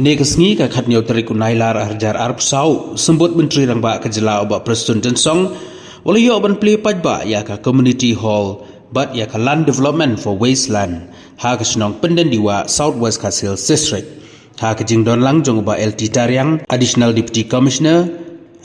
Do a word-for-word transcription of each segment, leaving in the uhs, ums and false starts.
Ne ka sngi ka khatnïew tarik u Nailar arhajar arphew saw, u Symbud Myntri Rangbah ka jylla u Bah Prestone Tynsong u la ïoh ban plie paidbah ïa ka Community Hall bad ïa ka Land Development for Waste Land ha ka shnong Pyndendiwah, South West Khasi Hills District. Ha ka jingdon lang jong u Bah L T Tariang, Additional Deputy Commissioner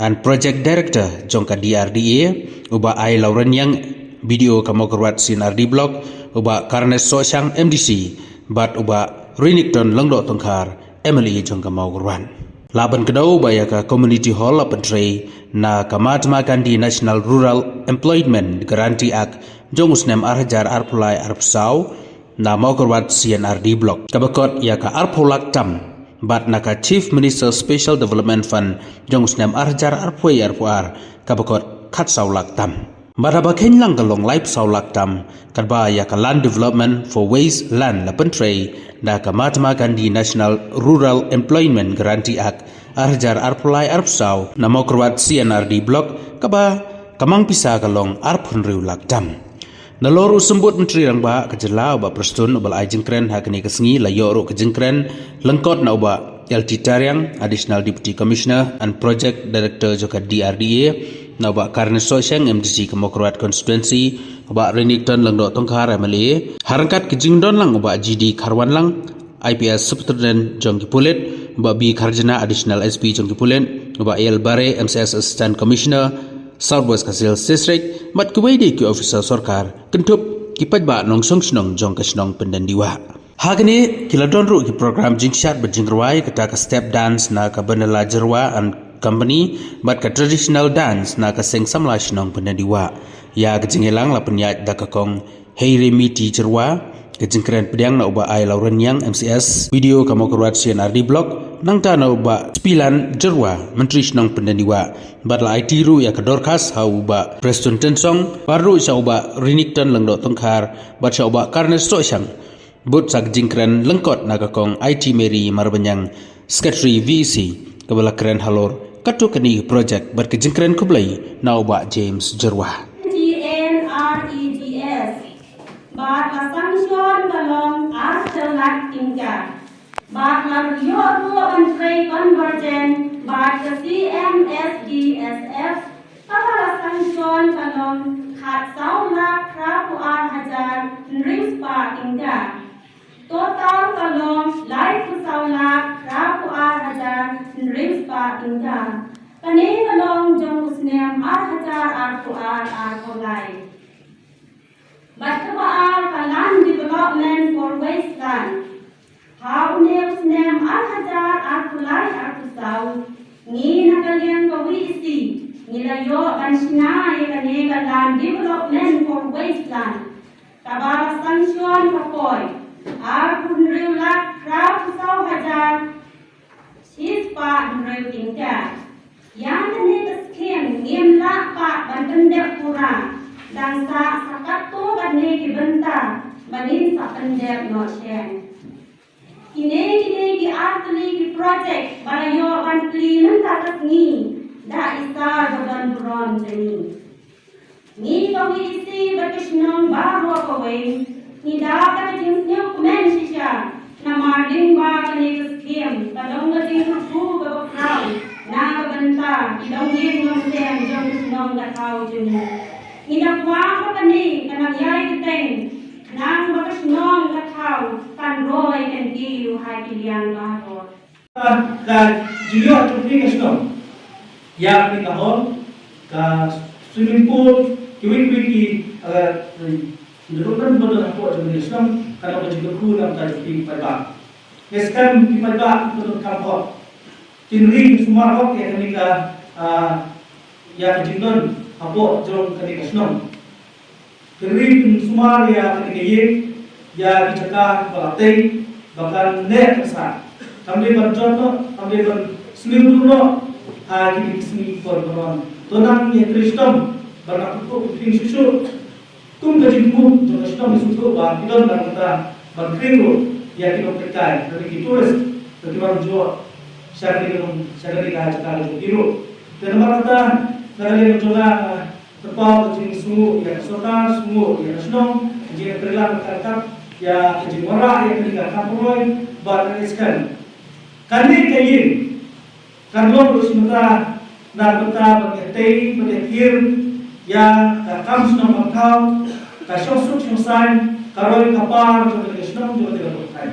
and Project Director jong ka D R D A, u Bah I Laureniang, B D O ka Mawkyrwat C and R D Block, u Bah Carnes Sohshang, M D C, bad u Bah Renikton Lyngdoh Tongkhar, M L A jong ka Mawkyrwat. La ban kdew ba ïa ka Community Hall la pyntrei na ka Mahatma Gandhi National Rural Employment Guarantee Act jong u snem arhajar arphew lai arphew saw na Mawkyrwat C and R D Block, kaba kot ïa ka arphew lak tam, bad na ka Chief Minister Special Development Fund jong u snem arhajar arphew wei arphew ar, kaba kot khatsaw lak tam. Bad haba kheiñ lang ka long laiphew saw lak tam, katba ïa ka Land Development for Waste Land la pyntrei da ka Mahatma Gandhi National Rural Employment Guarantee Act arhajar arphew lai arphew saw na Mawkyrwat C and R D Block, kaba ka mang pisa ka long arphew hynriew lak tam. Nalor u Symbud Myntri Rangbah ka jylla u Bah Prestone uba la ai jingkren ha kane ka sngi, la ïoh ruh ka jingkren lyngkot na u Bah L T Tariang, Additional Deputy Commissioner and Project Director jong ka D R D A, na u Bah Carnes Sohshang, M D C ka Mawkyrwat Constituency, u Bah Renikton Lyngdoh Tongkhar, M L A, ha ryngkat ka jingdon lang u Bah G D Kharwanlang, I P S Superintendent jong ki pulit, u Bah B Kharjana, Additional S P jong ki pulit, u Bah L Bare, M C S Assistant Commissioner, South West Khasi Hills District, bad kiwei de ki officer sorkar, kynthup ki paidbah nongshong shnong jong ka shnong Pyndendiwah. Ha kane ki la don ruh ki program jingshad bad jingrwai, kata ka step dance na ka Bendela Jyrwa and Company, bad ka traditional dance na ka Seng Samla Shnong Pyndendiwah. Ïa ka jingïalang la pynïaid da ka Kong Heiremiti Jyrwa, ka jingkren pdiang na u Bah I Laureniang, M C S, B D O ka Mawkyrwat C and R D Block, nangta na u Bah Spilan Jyrwa, Myntri Shnong Pyndendiwah. Bad la aiti ruh ïa ka dorkhas ha u Bah Prestone Tynsong, bad ruh sha u Bah Renikton Lyngdoh Tongkhar, bad sha u Bah Carnes Sohshang. Bud sa ka jingkren lyngkot na ka Kong Aiti Mary Marbaniang, Secretary V E C, kaba la kren halor katto katne ki project bad ka jingkren khublei na u Bah James Jyrwa. T N R E G S. Bad la sanction ka long arphew lak tyngka. Bad la ïoh ruh ban trei convergent bad ka C M S D S F, kaba la sanction ka long khatsaw lak phraphew ar hajar hynriew spah tyngka. Total ka long laiphew saw lak phraphew ar hajar hynriew spah tyngka. Kane ka long jong u snem ar hajar arphew ar arphew lai. Bad kaba ar ka Land Development for Waste Land. Ha une u snem ar hajar arphew lai arphew saw, ngi na ka liang ka V E C ngi la ïoh ban shna ïa kane ka Land Development for Waste Land, kaba la sanction ka poi arphew hynriew lak phraphew saw hajar shi spah hynriew tyngka. Ïa kane ka skim ngim lah pat ban pyndep pura, dang sah sa katto katne ki bynta ba ngin sa pyndep noh shen. Kine kine ki ar tylli ki project ba la ïoh ban plie mynta ka sngi da i Sir ba don burom jong ngi. Ngi ka V E C bad ka shnong baroh kawei ngi da ka jingsngewkmen shisha, namar lyngba kane ka skim ka long ka jingkyrkhu kaba khraw na ka bynta ki longïing longsem jong ka shnong ka thaw jong ngi. Ngi da kwah ba kane kan nang ïai kyrteng, khnang ba ka shnong ka thaw kan roi kan kiew ha ki liang baroh. Ka jingïoh jong phi ka shnong ïa kane ka hall, ka swimming pool, kiwei kiwei ki, uh, development ba don hapoh jong kane ka shnong, ka long ka jingkyrkhu na ka bynta jong phi ki paidbah. Ngi skhem ki paidbah ki paidbah ka hall kin ri kin sumar hok ïa kane ka, uh, ïa ka jingdon hapoh jong kane ka shnong. Kin ri kin sumar ïa kane ka ïing, ïa ki jaka ba la tei ba kan neh ka sah. Kam dei ban jot noh, kam dei ban sniew dur noh ha kine ki sngi por ba wan. To nang ïa trei shitom ban nang pynkup pynkhring shuh shuh. Kum ka jingmut jong ka shnong, ngi sngewthuh ba ki don na ka bynta ban khring ruh ïa ki nongpeitkai, lane ki tourist, ba ki wan jooh sha kane ka, sha kane ka jaka ka jong ki ruh. Te namar kata, na ka liang jong nga, nga kyrpad ka jingsngewnguh ïa ka sorkar, sngewnguh ïa ka shnong, ka jingïatreilang ka kap, ïa ka jingwanrah ïa kane ka kam pyrthei bad ka skhem. Kane ka ïing kan long ruh shi mynta na ka bynta ban ïatei ban ïathir ïa ka kam shnong kam thaw, ka shongsuk shongsaiñ, ka roi ka par jong kane ka shnong jong kane ka thaiñ.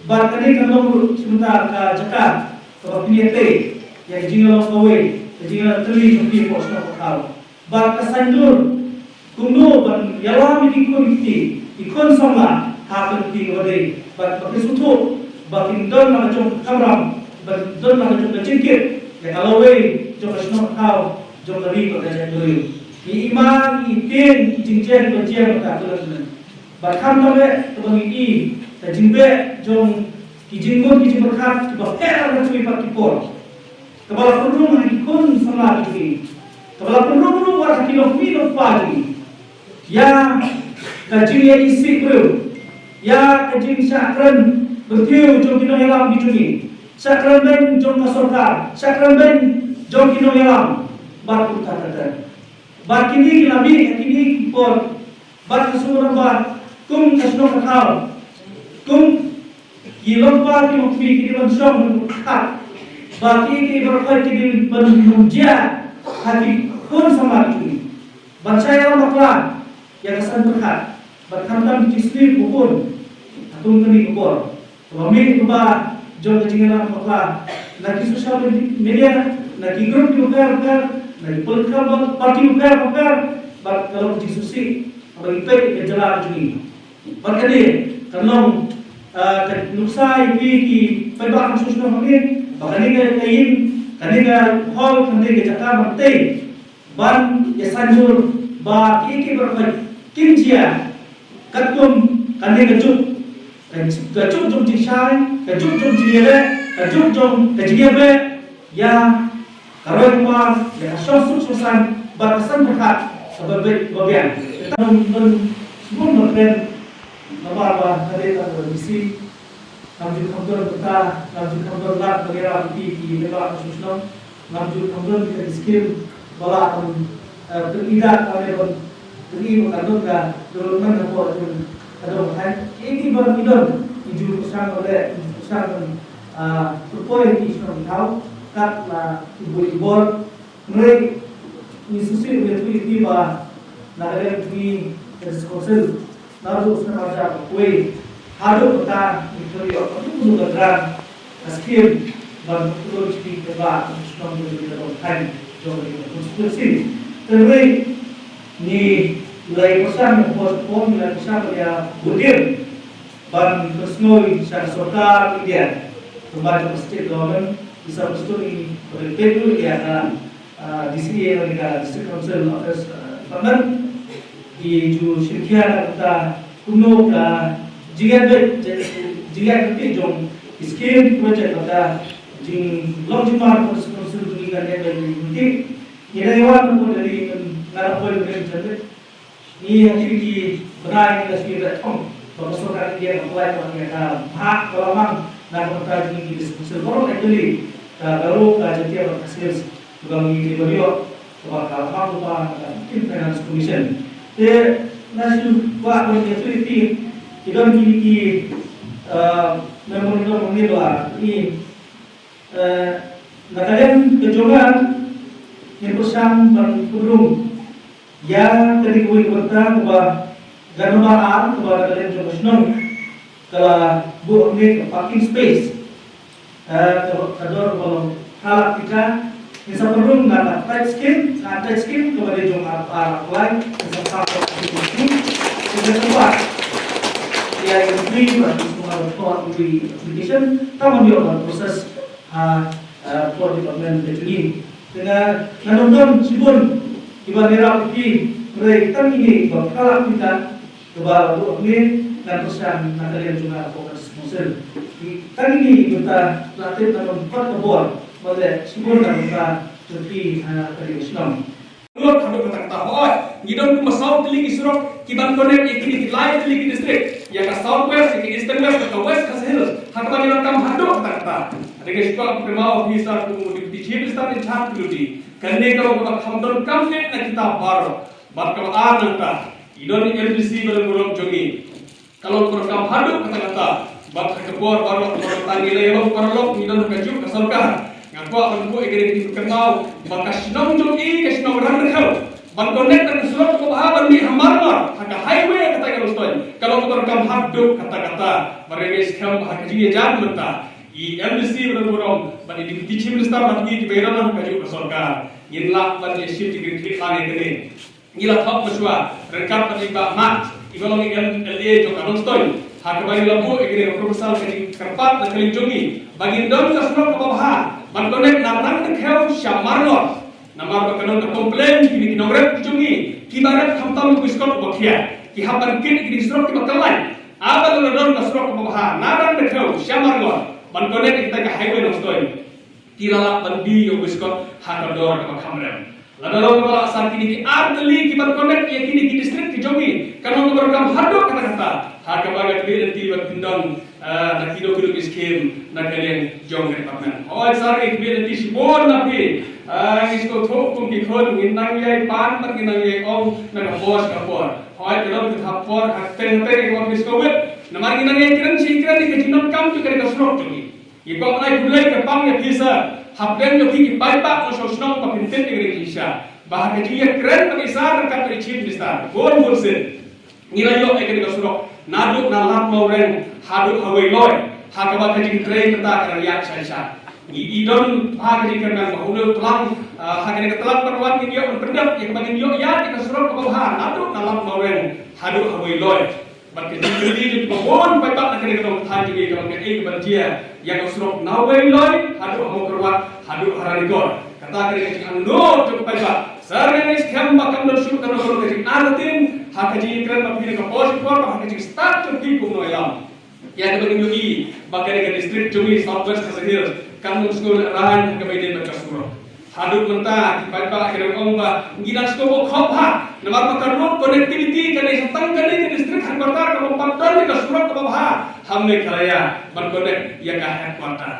Bad kane kan long ruh shi mynta ka jaka kaba phin ïatei ïa ka jingïalong kawei, ka jingïatei jong phi hapoh shnong hapoh thaw. Bad ka saiñdur kumno ban ïalam ïa ki khun ki kti, ki khun samla ha ka lynti kaba dei, bad ba kin sngewthuh ba kin don la ka jong ka kamram, ba don la ka jong ka jingkit ïa ka lawei jong ka shnong ka thaw, jong ka ri bad ka jaitbynriew. Ngi i ma ngi i tieng ki jingjia kiba jia mynta ka lynti. Bad khamtam eh kaba ngi i ka jingbeh jong ki jingmut ki jingpyrkhat kiba pher na kiwei pat ki por. Kaba la pynrung ha ki khun samla ki jong ngi, kaba la pynrung ruh ha ki longkmie longkpa jong ngi, ïa ka jingïaisih briew, ïa ka jingshah kren bynriew jong ki nongïalam ki jong ngi, shah kren beiñ jong ka sorkar, shah kren beiñ jong ki nongïalam. Bad kumta ter ter. Bad kine ki la mih ha kine ki por. Bad ka sngewbha ba kum ka shnong ka thaw, kum ki longkmie ki longkmie ki dei ban shong ban khat, ba ki ki baroh ki dei ban jia ha ki khun samla ki jong ngi. Ban shah ïalam bakla ïa ka saiñ pyrkhat, bad khamtam ki jingsniew ki bun ha kum kane ka por. Kaba mih kaba jong ka jingïalam bakla na ki social media, na ki group ki bapher bapher, na ki political party bapher bapher, bad ka long ka jingsngewsih kaba ngi peit ka jylla ka jong ngi. Bad kane kan long, ah, ka nuksa ïa phi ki paidbah nongshong shnong hangne ba kane ka ïing, kane ka hall, kane ka jaka ban tei ban ïa saiñdur ba ki ki baroh kin jia katkum kane ka juk, ka juk jong jingshai, ka juk jong jingïaleh, ka juk jong ka jingïabeh ïa ka roi ka par, ïa ka shongsuk shongsaiñ bad ka saiñ pyrkhat kaba beit kaba biang. Tang don sbun ban kren namar ba ka dei tang ka misi. Ngam ju kham don bynta, ngam ju kham don lad ba ngi rah ïa ki, ki paidbah nongshong shnong. Ngam ju kham don ki skim ba lah ban, eh, pyni da ka ne ban pyni ba ka don ka development hapoh jong ka dong ka thaiñ. Ki, ki ba ngi don, ngi ju pyrshang ban leh, ngi ju pyrshang ban, ah, pynpoi ïa ki shnong ki thaw kat la ki buit ki bor. Hynrei ngi sngewsih ban ïathuh ïa phi ba na ka liang jong ngi ka District Council, naduh snem ar hajar khatwei haduh mynta ngi khlem ïoh kano kano ka grant, ka skim ban pynlong sha ki paidbah shnong jong ka dong thaiñ jong ka constituency. Te hynrei ngi la ïa pyrshang, ngi la ïa pyrshang ban ïa buh dien ban pynsngew sha ka sorkar India, kumba jong ka state government, ki sa pynstad ïa ka, ah, D C A lane ka District Council Affairs, ah, Department. Ki ju shim khia na ka bynta kumno ka jingïaid beit, jingïaid beit jong ki skim project, ka jinglong jingmar ka District Council jong ngi kan ïaid beit. Ngi dang ïa wan na ka Delhi, ngan ïa poi mynta. Ngi ha kine ki bnai ngi la sngewthuh ba ka sorkar India ka pynlait ïa ka bhah ka lamang na ka bynta jong ngi ki District Council baroh, actually ka Garo, ka Jaintia bad ka Khasi Hills, kaba ngi dei ban ïoh kaba ka lamang lypa na ka Fifteen Finance Commission. Te nga shu kwah ban ïathuh ïa phi, ki don kine ki, eh, memorandum hangne ba ngi Eh, na ka liang ka jong nga, ngin pyrshang ban pynrung ïa kane kawei ka bynta kaba, ka nombar ar, kaba na ka liang jong ka shnong ka la buh hangne ka parking space. Eh, ka, ka dor kaba long phra lak tyngka. Ngin sa pynrung na ka attached scheme, na attached scheme kaba dei jong ar, ar lai, ngin sa sa ka scheme, ngin sa pynrung ïa ka scheme, ba ngin sa pynrung application, tang ban ïoh ban process ha, ah, port department ka jong ngi. Te nga, nga don don shibun kiba ngi rap ki, hynrei tang ine ba phra lak tyngka kaba buh hangne, ngan pyrshang na ka liang jong nga hapoh ka District Council. Tang ine ba la tip, nga don pat ka bor ba leh shibun na ka bynta jong ki ha ka ri ka shnong. Lut haduh katta katta, hooid. Ngi don kumba saw tylli ki surok kiban connect ïa kine ki lai tylli ki district, ïa ka South West, ïa ka Eastern West, ïa ka West Khasi Hills, ha kaba ngi donkam haduh katta katta. Hynrei nga sngewthuh ba phi ma officer, kum u Deputy Chief Minister in charge, phi lut ïa kane, ka long kaba kham donkam ne na kita baroh. Bad kaba ar nangta, ngi don i M D C ba long burom jong ngi. Ka long program haduh katta katta. Bad ha ka por baroh, baroh tang ngi la ïalong paralok, ngi don ha kajuh ka sorkar. Nga kwah ban buh ïa kane ka jingkynmaw ba ka shnong jong i ka shnong Rangdakhel ban connect na ka surok kaba bha ban mih ha Marngor ha ka highway kata ka Nongstoiñ, ka long kaba donkam haduh katta katta. Bad nga ngeit skhem ba ha ka jingïajan mynta i MDC ba don burom bad i Deputy Chief Minister bad ngi kiba ïadon ha kajuh ka sorkar ngin lah ban ïashim jingkitkhlieh lang ïa kane. Ngi la thok mynshuwa ryngkat bad i Bah Mat iba long i MLA jong ka Nongstoiñ, ha kaba ngi la buh ïa kane ka proposal, ka jingkyrpad na ka liang jong ngi ba ngin don ka surok kaba bha ban connect na Rangdakhel sha Marngor. Namar ba ka don ka complain kine ki nongrep jong ngi kiba rep khamtam u biskot uba khia, ki hap ban kit ïa kine ki surok kiba kyllaiñ. Haba la don ka surok kaba bha na Rangdakhel sha Marngor ban connect ïa kita ka highway Nongstoiñ, ki la lah ban die ïa u biskot ha ka dor kaba kham rem. Lada long kaba lah sa kine ki ar tylli kiban connect ïa kine ki district ki jong ngi, kan long kaba donkam haduh katta katta. Ha kaba nga kyrpad ïa phi ba phin don, ah, na kino kino ki skim na ka liang jong ka department. Hooid sir, nga kyrpad ïa phi shibun na phi. Ah, ngi sngewthuh kum ki khun, ngin nang ïai pan bad ngin nang ïai ong na ka por sha ka por. Hooid, ka don kata ka por, ha teng ha teng ngi ong ngi sngewbha. Namar ngin nang ïai kren shi kren ïa ka jingdonkam jong ka surok jong ngi. Ngi kwah ban ai khublei kyrpang ïa phi sir, hapdeng jong phi ki paidbah nongshong shnong ba phin tip ïa kane ka jingshisha. Ba ha ka jingïakren bad i sir ryngkat bad i Chief Minister, bun bun sien ngi la ïoh ïa kane ka surok naduh na Lad Mawreng haduh ha Weiloi, ha kaba ka jingtrei mynta ka dang ïaid shai shai. Ngi i don ha ka jingkyrmen ba u dei u tlang, ah, ha kane ka tlang ban wan ngin ïoh ban pyndep ïa kaba ngin ïoh ïa ka surok kaba bha naduh na Lad Mawreng haduh ha Weiloi. Bad ka jingkylli jong kiba bun paidbah na kane ka dong ka thaiñ jong ngi ka long kaei kaban jia ïa ka surok na Weiloi haduh ha Mawkyrwat haduh ha Ranikor. Kata ka dei ka jingangnud jong ki paidbah. Sir, nga ngeit skhem ba kam don shuh kano kano ka jingartatien ha ka jingkren ba phi na ka por sha ka por, ba ha ka jingstad jong phi kum u nongïalam. Ïa kaba ngin ïohi ba kane ka district jong ngi South West Khasi Hills kan ym sngew lehraiñ ha kaba ïadei bad ka surok. Haduh mynta ki paidbah ki dang ong ba ngi dang sngewbha khop ha, namar ba ka road connectivity kane sha tang kane ka district headquarter kaba ym pat don ïa ka surok kaba bha ha Meghalaya ban connect ïa ka headquarter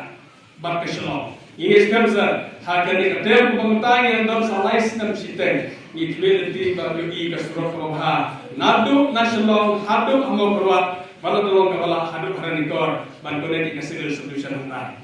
bad ka Shillong. Ngi ngeit skhem sir, ha kane ka term kaba mynta ngi dang don sa lai snem shiteng, ngi kyrmen lynti ba ïohi ka surok kaba bha naduh na Shillong haduh ha Mawkyrwat, bad la dang long kaba lah haduh ha Ranikor ban connect ïa ka civil solution hangtai.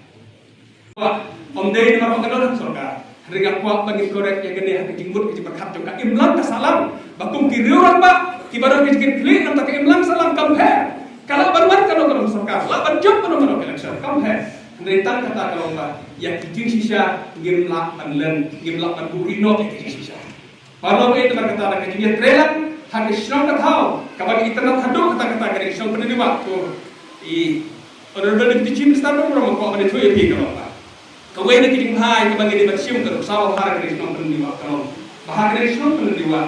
Ym dei namar ba ka don sorkar. Hynrei nga kwah ba ngin correct ïa kane ha ka jingmut ka jingpyrkhat jong ka imlang ka sahlang. Ba kum ki riew rangbah kiba don ka jingkitkhlieh na ka bynta ka imlang sahlang, kam pher. Ka lah ban wan kano kano sorkar, lah ban jop kano kano election, kam pher. Hynrei tang kata ka long ba ïa ki jingshisha ngim lah ban len, ngim lah ban buhrieh noh ïa ki jingshisha. Paralok, eh, namar kata da ka jingïatreilang ha ka shnong ka thaw kaba ngi itynnad haduh katta katta, ka dei ka shnong Pyndenniwah, ko i Honorable Deputy Chief Minister, ba ngam kwah ban ïathuh ïa phi, ka long ba kawei na ki jingbha kaba ngi dei ban shim, ka nuksa ba bha ha ka dei ka shnong Pyndenniwah, ka long ba ha ka dei ka shnong Pyndenniwah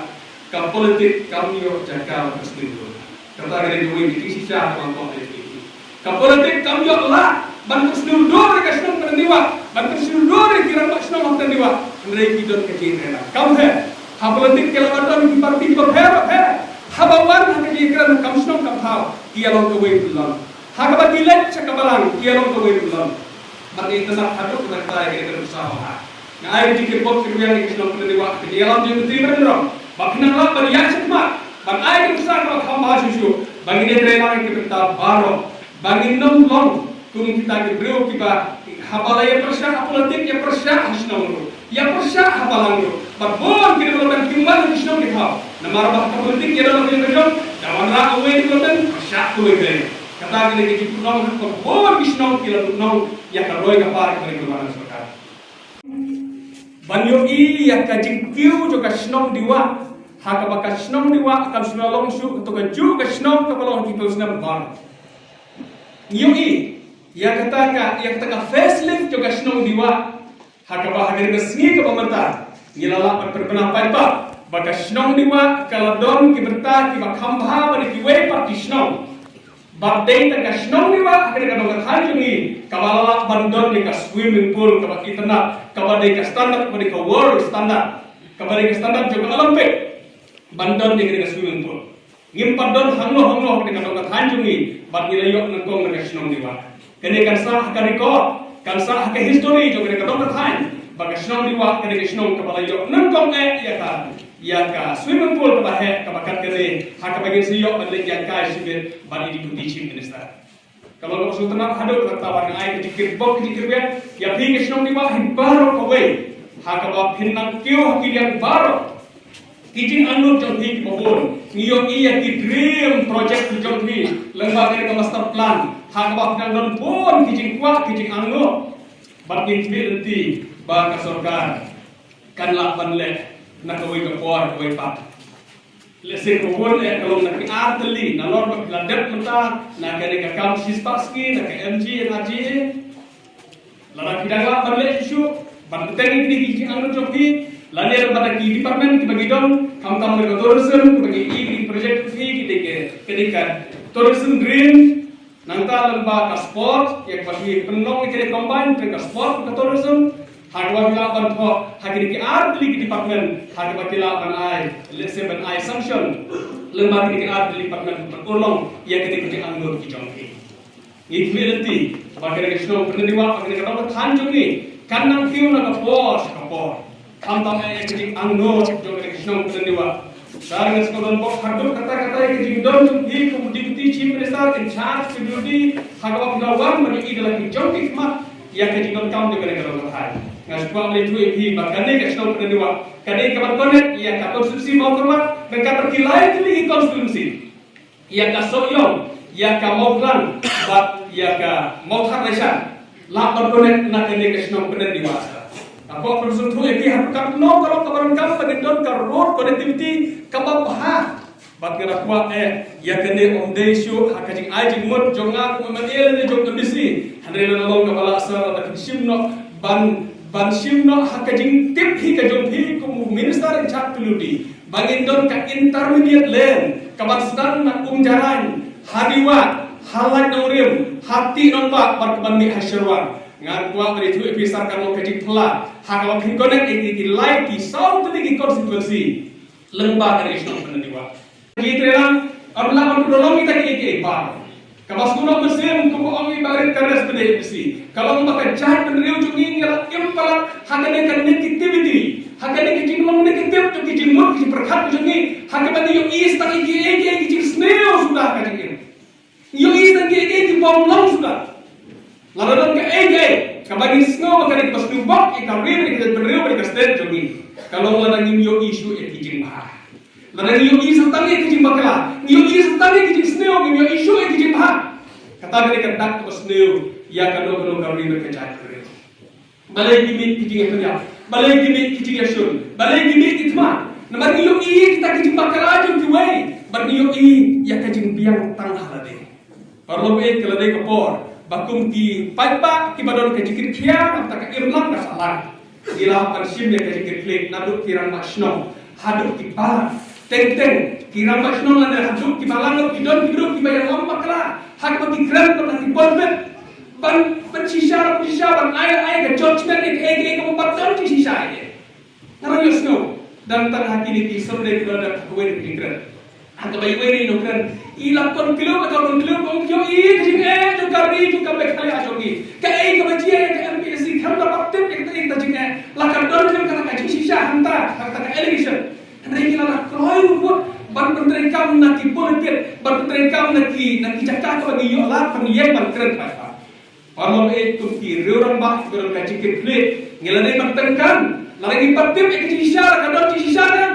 ka politik kam ïoh jaka ban pynsniew. Kata ka dei kawei na ki jingshisha kaba ngam kwah ban ïathuh ïa phi. Ka politik kam ïoh lah ban pynsniew dur ïa ka shnong Pyndenniwah, ban pynsniew dur ïa ki rangbah shnong ha Pyndenniwah. Hynrei ki don ka jingïatreilang. Kam pher. Ha politik ki lah ban don ki parti kiba pher ba pher. Haba wan ha ka jingkren kam shnong kam thaw, ki ïalong kawei, pynlong ha kaba ki leit sha ka balang, ki ïalong kawei, pynlong. Bad ngi itynnad haduh katta katta ïa ka dei ka nuksa ba bha. Nga ai ka jingkyrpad kyrwiang ïa ka shnong Pyndenniwah, ka jingïalam jong i Myntri Byndrong, ba phin nang lah ban ïaid shakhmat ban ai ka nuksa kaba kham bha shuh shuh, ba ngin ïatreilang ïa ki bynta baroh, ba ngin ym long kum kita ki briew kiba haba la ïapyrshah ha politik, ïapyrshah ha shnong ruh, ïapyrshah ha balang ruh. Bad bun ki development kim wan ha ki shnong ki thaw namar ba ha ka politik ïa don la ka jong ka jong, da wanrah uwei development, pyrshah uwei ka. Kata ka dei ka jingpynlong ha ka bun ki shnong ki la pynlong ïa ka roi ka par ka ri ka sorkar. Ban ïohi ïa ka jingkiew jong ka shnong Diwah, ha kaba ka shnong Diwah kam shym la long shuh kato kajuh ka shnong kaba long ha ki phew snem ban. Ngi ïohi ïa kata ka, ïa kata ka facelift jong ka shnong Diwah, ha kaba ha kane ka sngi kaba mynta ngi la lah ban pynbna paidbah ba ka shnong Diwah ka la don ki bynta kiba kham bha bad kiwei pat ki shnong. Bad dei tang ka shnong Diwah ha kane ka dong ka thaiñ jong ngi kaba la lah ban don ïa ka swimming pool kaba itynnad, kaba dei ka standard, kaba dei ka world standard, kaba dei ka standard jong ka Olympic, ban don ïa kane ka swimming pool. Ngim pat don hangno hangno ha kane ka dong ka thaiñ jong ngi, bad ngi la ïoh nyngkong na ka shnong Diwah. Kane kan sah ha ka record, kan sah ha ka history jong kane ka dong ka thaiñ ba ka shnong Diwah ka dei ka shnong kaba la ïoh nyngkong eh ïa ka, ïa ka swimming pool kaba heh kaba kat kane, ha kaba ngin sa ïoh ban leit ïaid kai shibit bad i Deputy Chief Minister. Ka long kaba sngewtynnat haduh katta ba ngan ai ka jingkyrpad, ka jingkyrpad ïa phi ka shnong Diwah hi baroh kawei, ha kaba phin nang kiew ha ki liang baroh. Ki jingangnud jong phi kiba bun, ngi ïohi ïa ki dream project jong phi lyngba kane ka master plan, ha kaba phi nang don bun ki jingkwah, ki jingangnud. Bad ngi khmih lynti ba ka sorkar kan lah ban leh na kawei ka por kawei pat. Lehse ka bun eh ka long na ki ar tylli, nalor ba phi la dep mynta na kane ka kam Shisha Skhee, na ka M G N R G A. Lada phi dang lah ban leh shuh shuh ban bteng ïa kine ki jingangnud jong phi, lane lada ki department kiba ngi don, khamtam na ka tourism, kiba ngi ïohi ki project jong phi, ki dei ka, ka dei ka tourism dream. Nangta lyngba ka sport, ïa kaba phi pynlong ïa kane combine, ka sport ka tourism, ha kaba phi lah ban thoh ha kine ki ar tylli ki department, ha kaba phi lah ban ai, lehse ban ai sanction lyngba kine ki ar tylli department ban urlong ïa kine ki jingangnud ki jong phi. Ngi khmih lynti ba kane ka shnong Pyndendiwah, ba kane ka dong ka thaiñ jong ngi kan nang kiew na ka por sha ka por. Khamtam eh ka jingangnud jong kane ka shnong Pyndendiwah. Sir, nga sngewdon bok haduh katta katta ïa ka jingdon jong phi kum u Deputy Chief Minister in charge P W D, ha kaba phi la wan ban ïohi da la ki jong ki khmat ïa ka jingdonkam jong kane ka dong ka thaiñ. Nga sngewbha ban ïathuh ïa phi ba kane ka shnong Pyndendiwah ka dei kaba connect ïa ka constituency Mawkyrwat, bad kata ki lai tylli ki constituency, ïa ka Sohiong, ïa ka Mawphlang, bad ïa ka Mawthadraishan. Lah ban connect na kane ka shnong Pyndendiwah. Ka pok pynshong thuh ïa ki ha ka no ka lok ka baram kam ba ngin don ka road connectivity kaba bha. Bad nga da kwah eh ïa kane ym dei shuh ha ka jingai jingmut jong nga kum u M L A ne jong u M D C. Hynrei lada long kaba lah, sir, lada phin shim noh ban, ban shim noh ha ka jingtip hi ka jong phi kum u Minister in charge P W D, ba ngin don ka intermediate lane kaban sdang na Umjarain, ha Diwah, ha Laitnongrim, ha Tihnongbah, bad kaban mih ha Sherwang. Nga kwah ban ïathuh ïa phi, sir, kan long ka jingphylla ha kaba phin connect ïa ki lai ki saw tylli ki constituency lyngba kane ka shnong Pyndendiwah. Ki trei lang, ym lah ban pynlong kita kiei kiei ba kaba sngewbha mynsiem, kumba ong i Bah Rit Kares, pynlong bisi. Ka long ba ka jaitbynriew jong ngi ngi la im palat ha kane ka negativity, ha kane ka jinglong negative jong ki jingmut ki jingpyrkhat jong ngi, ha kaba ngi ïohi tang ïa kiei kiei ki jingsniew suda ha ka jingim. Ngi ïohi tang ïa kiei kiei ki bym long suda. Lada don kaei kaei kaba ngi sngew ba ka dei kaba sniew bok ïa ka ri bad ïa ka jaitbynriew bad ïa ka state jong ngi, ka long lada ngim ïohi shuh ïa ki jingbha. Lada ngi ïohi sa tang ïa ki jingbakla, ngi ïohi sa tang ïa ki jingsniew, ngim ïohi shuh ïa ki jingbha, kata ka dei ka dak kaba sniew ïa kano kano ka ri bad ka jaitbynriew. Balei ki mih ki jingïapynïap, balei ki mih ki jingïashun, balei ki mih ki thma? Namar ngi ïohi kita ki jingbakla jong kiwei bad ngi ïohi ïa ka jingbiang tang ha lade. Paralok, eh, ka la dei ka por ba kum ki paidbah kiba don ka jingkitkhia, nangta ka imlang ka sahlang, ngi lah ban shim ïa ka jingkitkhlieh naduh ki rangbah shnong haduh ki balang. Teng teng ki rangbah shnong lane haduh ki balang ruh ki don ki briew kiba ïalam bakla ha kaba ki kren bad ki pynbit ban, ban shisha, ban shisha ban ai, ai ka judgment ïa kaei kaei kaba pat don ki shisha ïa. Nga ruh nga sngew, dang tang ha kine ki survey kiba la dep ha kawei na ki jingkren, ha kaba iwei na i nongkren i la conclude, la conclude ba ong, ïohi ka jingeh jong ka ri jong ka Meghalaya jong ngi. Kaei kaba jia ïa ka M P S C khlem da pat tip ïa kata, ïa kata jingeh, la ka don khlem kata ka jingshisha hangta ha kata ka allegation. Hynrei ngi la, la kloi ruh mut ban pyntreikam na ki pulpit, ban pyntreikam na ki, na ki jaka kaba ngi ïoh lad ban ïeng ban kren paidbah. Paralok, eh, kum ki riew rangbah kiba don ka jingkitkhlieh, ngi la dei ban tyngkan. Lada ngi pat tip ïa ka jingshisha, la ka don jingshisha ne em.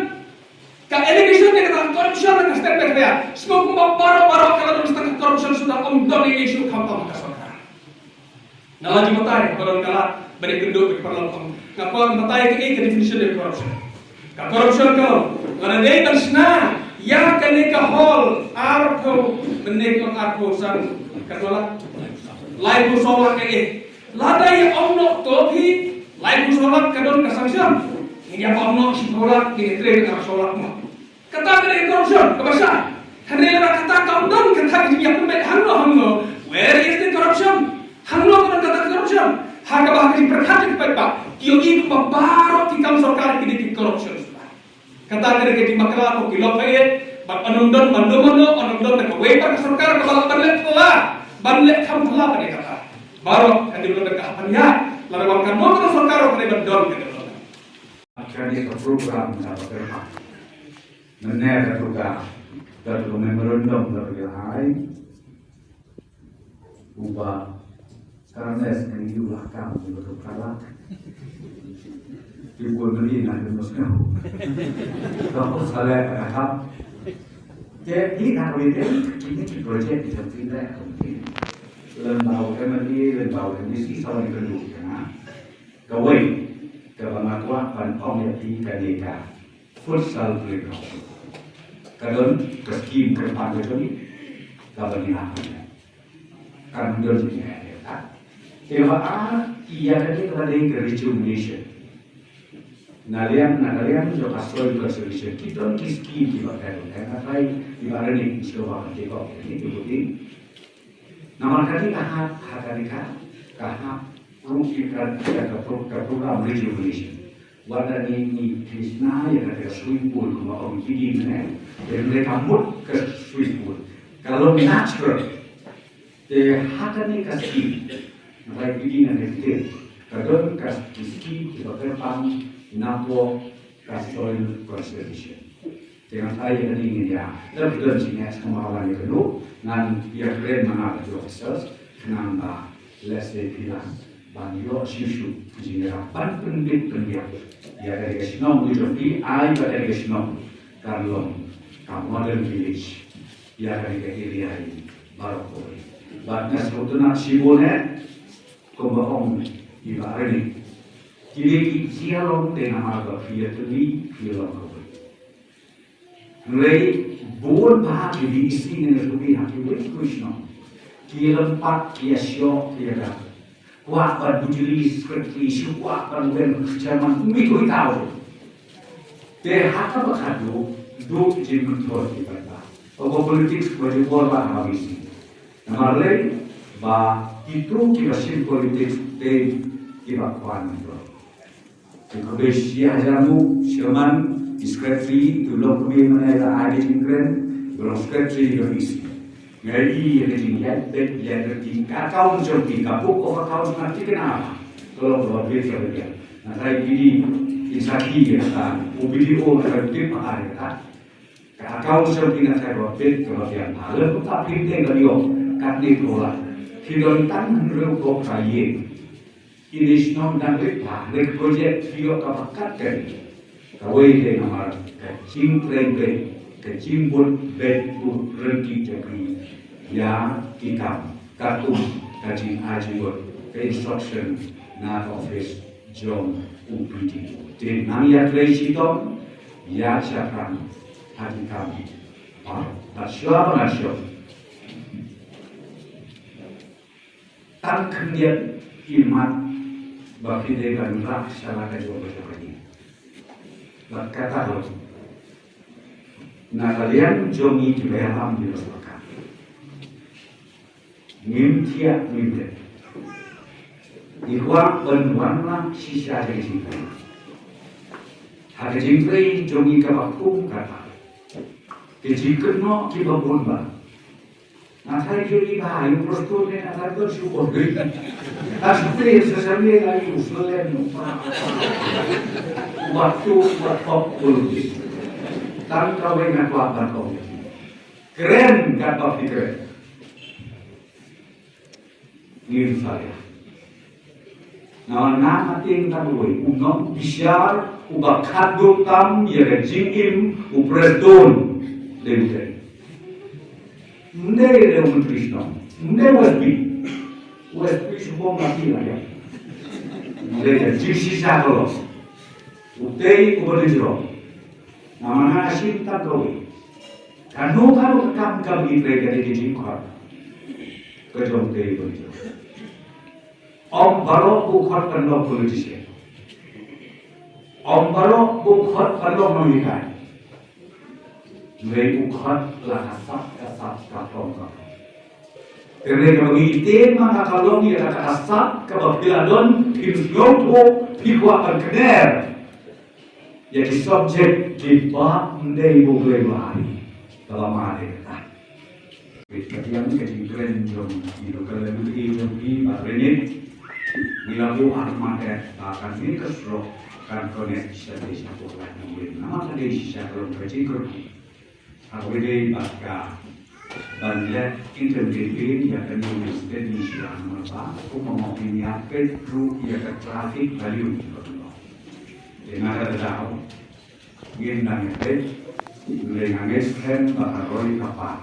Ka allegation ne kata ka corruption na ka state Meghalaya, sngewbha kumba baroh baroh ka la don shisha ka corruption suda, ym don ei ei shuh khamtam ha ka sorkar. Nga la ju batai ba don ka lad ban ïakynduh bad ki paralok, nga kwah ban batai kaei ka definition jong corruption. Ka corruption ka long lada dei ban shna ïa kane ka hall arphew, mynne ki ong arphew san, katno lak? Laiphew saw lak, eh. Lada ïa ong noh to phi laiphew saw lak ka don ka sanction, ngin ïa ong noh shiphew lak, ngin ïa trei arphew saw lak mo. Kata ka dei corruption kaba shai. Hynrei lada kata kam don kata ka jingïapynbeit hangno hangno, where is the corruption? Hangno ka don kata ka corruption? Ha kaba ha ka jingpyrkhat jong ki paidbah ki ïohi kumba baroh ki kam sorkar ki dei ki corruption. Kata ka dei ka jingbakla ko ki lok ka ïeit, bad ym don mano mano, ym don da kawei pat ka sorkar kaba lah ban leh phylla, ban leh kham phylla ban ïa kata. Baroh ka dei ban don ka hapdeng ïa, lada wan kano kano sorkar ka dei ban don ka dei ban don. Ka dei ka program ka ba kyrpad. Mynne ka tu ka, ka tu memorandum ka tu ka ai. Uba Karnes ngi yu la kam yu tu kala. Yu ko mani na yu mesti. Kamu salah kahap. Jadi nak wedding ini di project di samping dah. Lembau M L A, lembau M D C sama di kedua kena. Kawei kaba nga kwah ban ong ïa phi kane ka futsal playground. Ka don ka skim kyrpang ka jong ngi kaba ngi hap ban ïa kan don jingeh ïa ka. Te ba ar ïa kane kaba dei ka rejuvenation. Na liang na ka liang jong ka soil conservation ki don ki skim kiba ka don ka trai kiba rani ki skim ba ka ki ko ki ki ki. Namar kane ka hap ha kane ka ka hap pro ki ka ka pro- ka program rejuvenation. Wat la ngi ngi kishna ïa ka ka swimming pool kumba ong ki dei ne. Te ne ka mut ka swimming pool ka long natural. Te ha kane ka skim na bai ki dei na ne te ka don ka skim kiba kyrpang na po ka soil conservation. Te ngan ai ïa kane ngin ïa leh don jingeh sa ma wan ïa kano ngan ïa kren ma nga ka officers khnang ba lehse phi lah ban ïoh shuh shuh ka jingïarap ban pynbit pynbiang ïa kane ka shnong u jong phi ai ba kane ka shnong kan long ka model village ïa kane ka area hi baroh kawei. Bad nga sngewtynnat shibun eh kumba ong i Bah Reni. Kine ki ïa long te namar ba phi ïa tylli phi ïa long kawei. Hynrei bun ba ki V E C ne ngi rubi ha ki wei ki shnong ki lem pat ki ïa shoh ki ïa da. Kwah ban bujli secretary shu kwah ban wen chairman mi khui tau. Te ha kaba khadduh duh jingmynthor ki paidbah. Ba politics ba jingmynthor ba ha V E C. Namar lei ba kito kiba shim politics te kiba kwah mynthor. Te khublei shi hajar nguh, chairman, secretary, tu long khublei mynne la ai ka jingkren, tu long secretary ka V C. Ngai i ïa ka jingïaid beit ïaid reti ka account jong ki, ka book of accounts na thikna. Ka long kaba beit kaba biang. Na trai B D, in sakhi ïa ka, u B D O ka tip ha ïa ka. Ka account jong ki na trai kaba beit kaba biang. Ha lem ka phin dei ka ïoh, katne thola. Ki don tang hynriew phew ka ïing. Kine shnong dang rit bha, rit project phi ïoh kaba kat kane. Kawei dei namar ka jingtrei beit, ka jingbud beit u rynti jong phi ïa ki kam, katkum ka jingai jingmut, ka instruction na ka office jong u P D O. Te nang ïatrei shitom, ïa shaphrang ha ki kam. Bad shuwa ba ngan shuwa. Tang khyndiat ki mat ba phi dei ban rah sha la ka jong ka jong ka jong. Bad kata ruh na ka liang jong ngi kiba ïalam ki ba sorkar. Ngim thiah ngim dei. Ngi kwah ban wanrah shisha jong ka jingtrei. Ha ka jingtrei jong ngi kaba kum kata. Ki jingkynnoh kiba bun ba. Nga tharai jong i ba, ïa u Prestone ne, nga tharai jong shu bor. Nga shu plie social media, ïa u Selen, u Pra. U Batu, u Batop, u Lubis. Tang kawei nga kwah ban ong. Kren katba phi kren. Ngin sa ïa. Nga wan nga tieng tang wei, u nongbishar uba khadduh tam ïa ka jingim u Prestone. Dei u dei. Ym dei u Myntri Shnong. Ym dei u S P. U S P shu bom lati la ïa. Ym dei ka jingshisha ka long. U tei uba dei jrong. Namar nga shim tang kawei. Kano kano ka kam kam ngi trei ka dei ka jingkhot. Ka jong tei uba dei jrong. Ym baroh u khot ban long politician. Ym baroh u khot ban long nonghikai. Hynrei u khot la ka sap ka sap ka pom ka pom. Hynrei kaba ngi ïathuh ma nga ka long ïa ka sap kaba phi la don phin sngewthuh phi kwah ban kner. Ïa ki subject kiba ym dei ba u Blei u la ai. Kaba ma dei kata. Bad ka biang ka jingkren jong ki local M L A jong ki ba Reni. Ngi la buh armat eh ba kane ka surok kan connect sha dei sha Pukllait Nongwei. Namar ka dei shisha ka long ka jingkyrkhu. Ha kawei dei bad ka ban leh intervene ïa kane ka steady sha Mawlai, kumba ma phi ïa peit ruh ïa ka traffic value. Te na kata ka daw ngin nang ïa peit, lei nga ngeit skhem ba ka roi ka par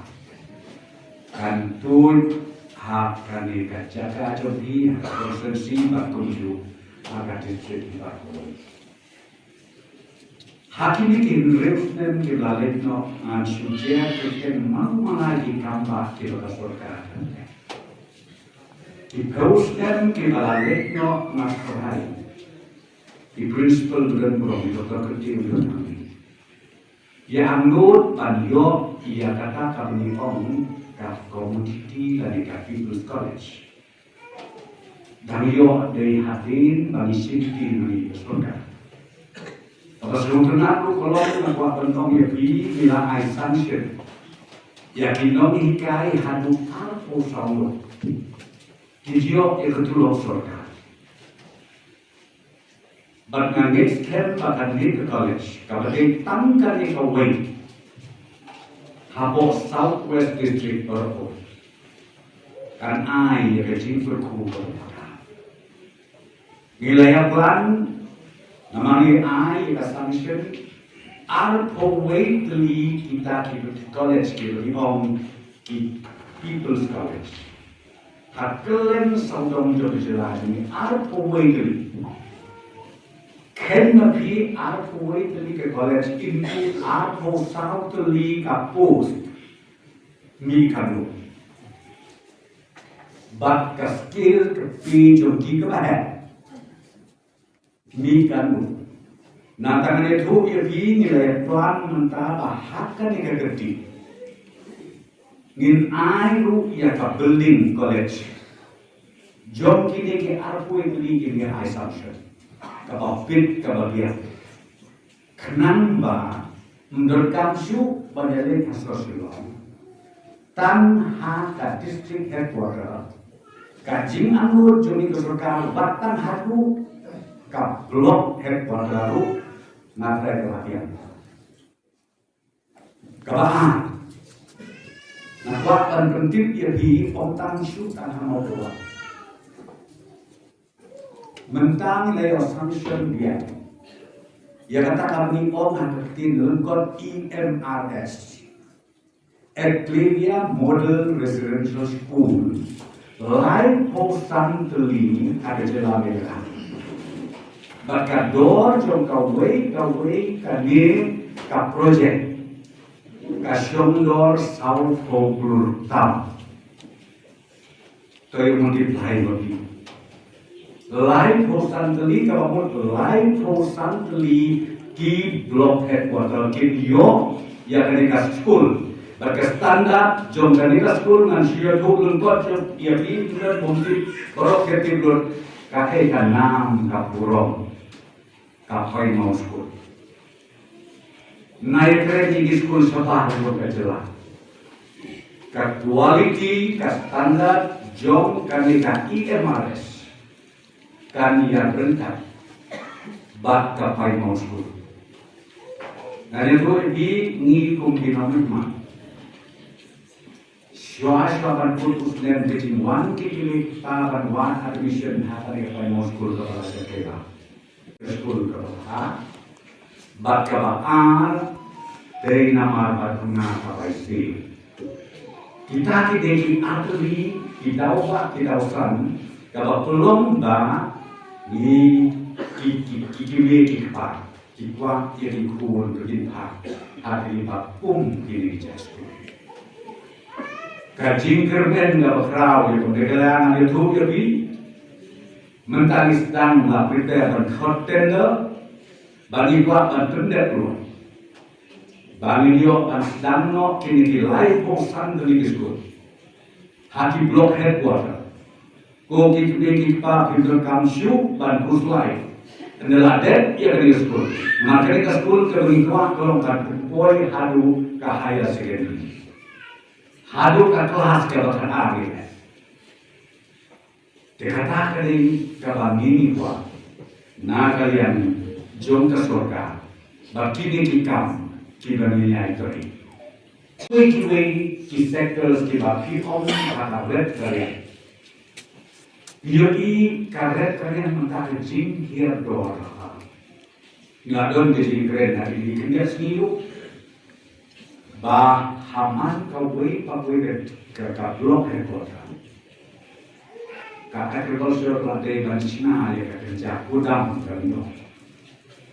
kan tuid ha kane ka jaka jong phi, ha ka constituency bad kumjuh ha ka district baroh. Ha kine ki hynriew snem kiba la leit noh ngan shu jia kyrteng man la ki kam ba kiba ka sorkar. Ki phew snem kiba la leit noh nga kyrhai i Principal Duden Burom, i Doctor Kyrteng Duden Burom, ïa angnud ban ïoh ïa kata kaba ngi ong ka commodity lane ka People's College. Dang ïoh dei hadien ba ngi shim ki na ka sorkar. Kaba sngewtynnat ruh ka long, nga kwah ban ong ïa phi, ngi la ai sanction ïa ki nonghikai haduh arphew saw ngut. Ki ïoh ïa ka tulop sorkar. Bad nga ngeit skhem ba kane ka college kaba dei tang kane kawei hapoh South West District baroh kan ai ïa ka jingkyrkhu kaba pura. Ngi la ïa plan namar ngi ai ïa ka sanction arphew wei tylli kita ki college kiba ngi ong ki People's College. Ha kylleng sawdong jong ka jylla jong ngi arphew wei tylli. Khein ma phi, arphew wei tylli ka college into arphew saw tylli ka post. Mih katno? Bad ka skill ka pay jong ki kaba heh. Mih katno? Nangta ngan ïathuh ïa phi, ngi la ïa plan mynta ba ha kane ka kyrteng ngin ai ruh ïa ka building college. Jong kine ki arphew tylli ki ngi ai sanction. Kaba fit kaba biang. Khnang ba ym donkam shuh ban ïaleit ha sor Shillong. Tang ha ka district headquarter, ka jingangnud jong ngi ka sorkar, bad tang haduh ka block headquarter ruh nga trai ka latihan. Kaba ar, nga kwah ban pyntip ïa phi, ym tang shuh tang ha Mawkyrwat. Mynta ngi la ïoh sanction biang ïa kata kaba ngi ong ha ka ktien lyngkot E M R S, Eclavia Model Residential School, laiphew san tylli ha ka jylla Meghalaya. Bad ka dor jong kawei kawei kane ka project ka shong dor sawphew klur tam. To ïa multiply ma phi. Laiphew san tylli, kaba mut laiphew san tylli ki block headquarter kin ïoh ïa kane ka skul. Bad ka standard jong kane ka skul ngan shu ïathuh lyngkot jong ïa phi, ïa phi baroh ki tip lut kaei ka nam ka burom ka Paimaw School. Nai kren ïa ki skul shabar jong ka jylla. Ka quality, ka standard jong kane ka E M R S kan ïa ryngkat bad ka Paimaw School. Ngan ïathuh ïa phi, ngi kum ki nongmihkhmat, shuwa shuwa ban kut u snem ka jingwan ki kmie ki kpa ban wad admission ha kane ka Paimaw School kaba la shakri ba. Ka skul kaba bha bad kaba ar, dei namar ba duna ka bai sih. Kita ki dei ki artylli, ki daw ba, ki daw san, kaba pynlong ba ngi ki, ki, ki kmie ki kpa ki kwah ïa ki khun ka jingpha ha ki ba kum kine ki jait skul. Ka jingkyrmen kaba khraw ïa ka Meghalaya ngan ïathuh ïa phi. Mynta ngi sdang la prepare ban khot tender, ba ngi kwah ban pyndep ruh ba ngin ïoh ban sdang noh kine ki laiphew san tylli ki skul ha ki block headquarter. Ko ki kmie ki kpa, phim donkam shuh ban khuslai. Ynda la dep ïa kane ka skul, namar kane ka skul kaba ngi kwah ka long kan poi haduh ka higher secondary, haduh ka klas kaba khatar ïa. Te kata ka dei kaba ngi kwah na ka liang jong ka sorkar, ba kine ki kam kiba ngi ïai trei. Kiwei kiwei ki sectors kiba phi ong ba ka red ka riang. Ïohi ka red ka riang mynta ka jinghiar dor. Nga don ka jingkren ha kine ki khyndiat sngi ruh ba ha man kawei pa kawei ka, ka, ka block headquarter, ka agriculture ka la dei ban shna ïa ka kynja godown ka mino.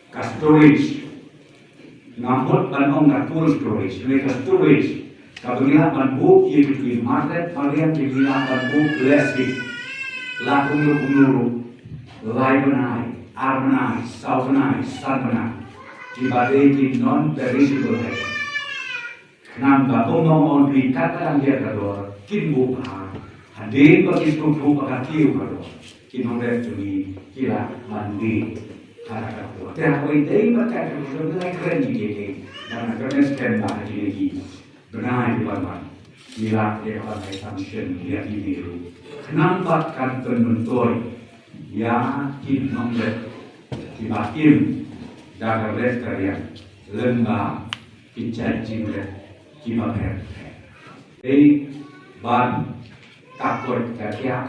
Ka storage. Nga mut ban ong ka cold storage, ne ka storage. Kaba ngi lah ban buh ïa ki, ki market, market ki ngi lah ban buh less bit. La kumno kumno ruh, lai bnai, ar bnai, saw bnai, san bnai. Kiba dei ki non perishable item. Khnang ba kum ba ong phi, kat ka dang ïa ka dor kin buh bha. Hadien ba ki sngewthuh ba ka kiew ka dor, ki nongrep jong ngi ki lah ban die ha ka dor. Te ha kawei dei ba ka dor ka dor ka kren ji ki dei. Ba nga kren skem ba ha kine ki bnai ki ban wan, ngi lah ïa ka ban ai sanction ïa kine ruh. Khnang ba kan pynmyntoi ïa ki nongrep kiba im da ka red ka riang lyngba ki jait jingrep kiba pher pher. Dei ban ka koit ka khiah.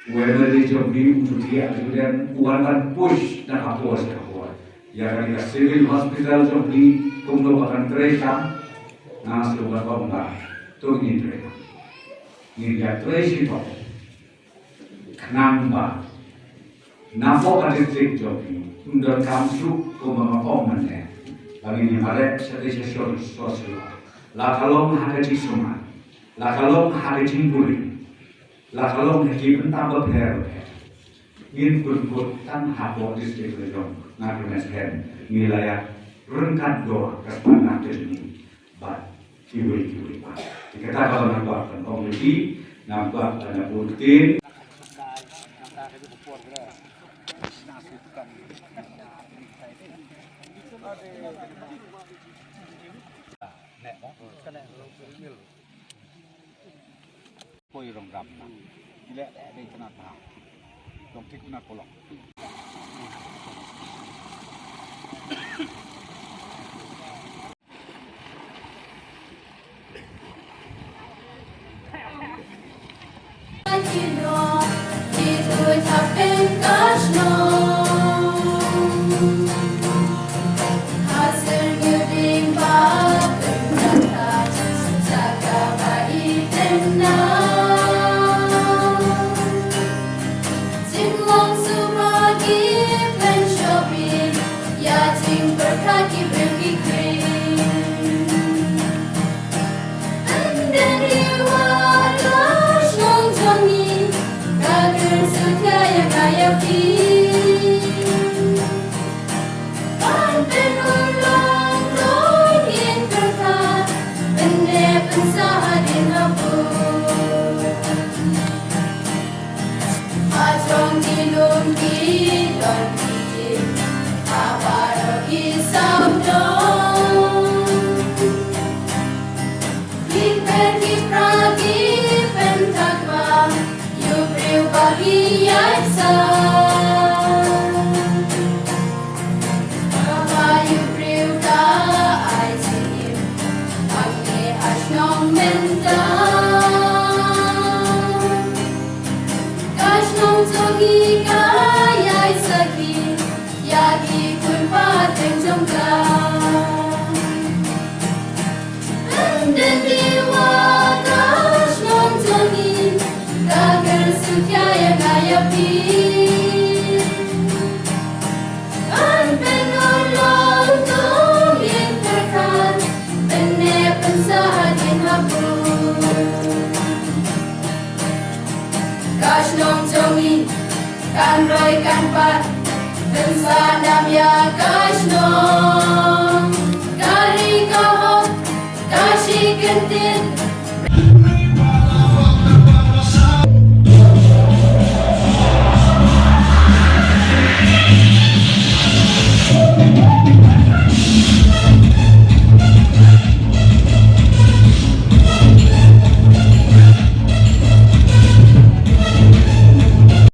U MLA jong phi u ju thiah u ju dem, u wan ban push na ka por sha ka por. Ïa kane ka civil hospital jong phi kumno ba kan trei kam, nga shu ban ong ba to ngin trei kam. Ngin ïa trei shitom. Khnang ba napoh ka district jong phi ym donkam shuh kumba nga ong mynne ba ngin ïa mareh shatei sha shor sha shor. La ka long ha ka jingsumar, la ka long ha ka jingbuhrieh, la ka long ha ki bynta bapher bapher. Ngin pynkut tang hapoh district la jong nga kyrmen skhem ngi la ïa ryngkat dor ka sngewtynnat ka jong ngi. Bad kiwei kiwei pat. Te kata kaba nga kwah ban ong ïa phi, nga kwah ban ïa bud ktien. Poi rong ram na. Ile dei kena ta. Dong tik na kolong. Jinglong suba ki plan shopping, ïa jingpyrkhat ki briew ki kring. Ynda dei wa ka shnong jong ngi, ka kyrsuh ïa nga ïa phi. Ban pynurlong ruh ngin pyrkhat, pynneh pynsah hadien habud. Ha jrong ki lum ki don ki, ha baroh ki sawdong. Ki pher ki pra ki pynthak bha, ïa u briew ba ki ïaid sah. Haba ïa u briew ka ai jingim, hangne ha shnong mynta. Ka shnong jong ngi ka ïaid sakhi ïa ki khun pateng jong ka. Ynda dei wa ka shnong jong ngi, ka kyrsuh ïa nga ïa phi. Ban pynurlong ruh ngin pyrkhat, pynneh pynsah hadien habud. Ka shnong jong ngi kan roi kan pat, pynsah nam ïa ka shnong. Ka ri ka hok, ka shi kyntien,